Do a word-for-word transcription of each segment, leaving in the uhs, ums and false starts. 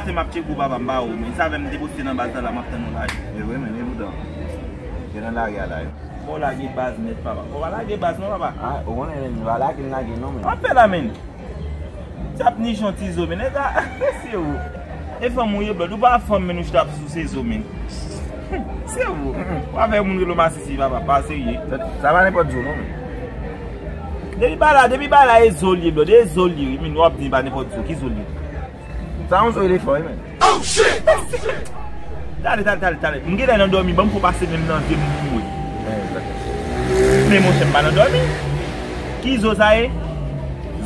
M ap tcheke w papa, m pa wè w, men sa fè m te poste nan baz la, m ap tann ou la. E vre, men, men bouda. Gen nan lari a la, wi. Bon, lage baz nèt, papa. Bon, pa lage baz non, papa. Ah, ou konnen, men, pa lage, m lage non, men. Anfen la, men. T ap niche yon ti zo, men. Nèg la, se ou. E fanm ou ye, Blòd. Ou pa fanm, men, ou chita sou se zo, men. Se ou. W ap fè moun rele w masisi, papa. Pa serye. Sa, sa pa nenpòt zo, non, men. Depi ba la, depi ba la, e zo l ye, Blòd. E zo l ye, wi, men w ap di pa nenpòt zo. Ki zo l ye? Sa yon zo elefan, wi, men. Tale, tale, tale, tale. M genlè nan dòmi, ban m fè w pase menm nan je m pou mwen. Men monchè, m pa nan dòmi. Ki zo sa ye?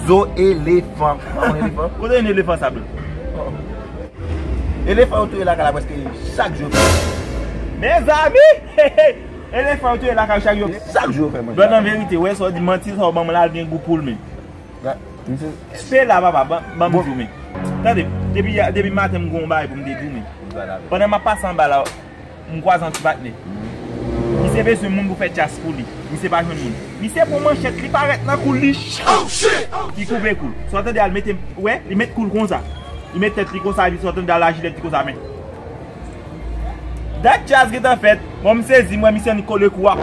Zo elefan. Pa konn elefan? Kote yon elefan sa, Blòd? Elefan yo touye lakay la prèske chak jou. Mezanmi! Elefan yo touye lakay chak jou. Chak jou yo fè manje. Blòd, an verite, wè sa w di, manti sa w ban m la, l gen gou pou l menm. Se la, papa, ban, ban m di w, men. Tande, depi, depi maten m gen yon bagay pou m te di w, men. Pandan m ap pase anba la, m kwaze yon ti patnè. Misye bezwen moun pou fè djaz pou li. Misye pa jwenn moun. Misye pran manchèt, li parèt nan kou li. Li koupe kou l. Sa w tande al mete, wè, li met kou l konsa. Li met tèt li konsa, epi sa w tande al lajilèt li konsa, men. Dat djaz gentan fèt. Bon, m sezi, m wè misye annik kole kou a.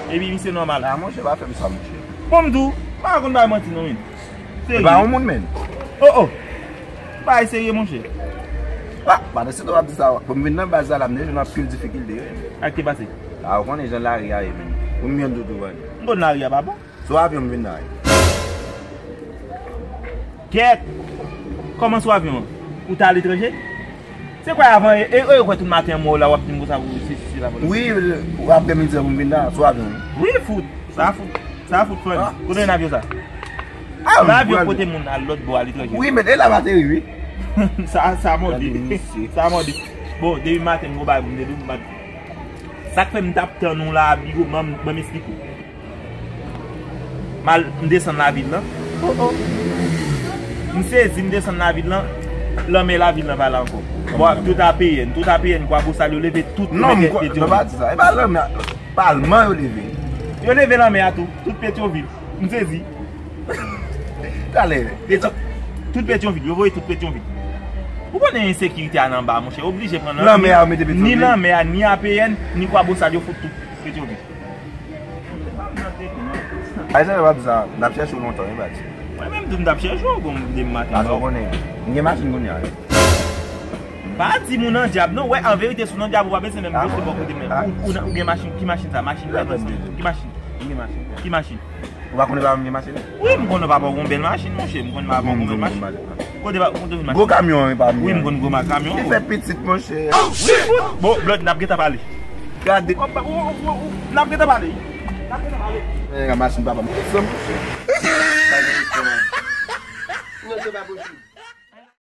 Epi misye nòmal. Ah, monchè, pa fè m sa, monchè. Bon, m di w, pa konn bay manti non, men. Serye. E pa yon moun, men. Oh, oh. Bay serye, monchè. Ah, pandan se tan w ap di sa, pou m vin nan baz la, la, m deja nan anpil difikilte, wi. Sa k te pase? Ah, ou konnen jan lari a ye, men. Pou m yon doudou, wi. M konn lari a pa bon. Sou avyon m vin la, wi. Kèt! Kòman sou avyon an? Ou t aletranje? Se kwè avan, e, e, e, kwè tout maten an mò la, w ap di m konsa pou se, se, se la. Wi, w ap gen mizè pou m vin la, sou avyon, wi. Wi, fout. Sa fout. Sa fout, fann. Ah. Kote yon avyon sa? Ah, yon avyon pote moun al lòt bò aletranje. Wi, men e la m ateri, wi. Sa, sa mòde. Sa mòde. Bon, depi maten, m gon bagay pou m te di w, m pa t Sa k fè m t ap tann ou la, Bigo, ban m, ban m esplike w. M al, m desann lavil lan. Oh, oh. M sezi, m desann lavil lan. Lanmè lavil lan pa la ankò. Bon, tout A P N, tout A P N, Kwabosal, yo leve tout. Non, m kwè, non, pa di sa. E pa lanmè, palman yo leve. Yo leve lanmè a tou, tout Petyonvil. M sezi. Talè. Petyon-, tout Petyonvil, yo voye tout Petyonvil. Ou konnen ensekirite a nan anba, monchè, oblije pran nan lanmè a, yo mete Petyonvil. Ni lanmè a, ni A P N, ni Kwabosal, yo fout tout Petyonvil. Ayisyen yo pa di sa, n ap chèche w lontan, wi, pa di. Mwen menm tou m t ap chèche w, bon, m vide m maten. Paske w konnen, m gen machin kounye a. Pa di moun an dyab, non, wè, an verite, si w nan dyab, ou pa bezwen menm poste bò kote m. Ou, ou nan, ou gen machin, ki machin sa? Machin, ki machin? Ki machin? Ou pa konnen papa m gen machin? Wi, m konnen papa w gon bèl machin, monchè. M konnen papa w gon bèl machin. Kote pa, kote w vin machin? Gwo kamyon, wi, papa m. Wi, m konn gwo ma-, kamyon. Li fè pitit, monchè. Wi, fout. Bon, Blòd, n ap gentan pale. Gade. N ap gentan pale. N ap gentan pale. E, machin papa m. Sa, monchè. Non, se pa posib.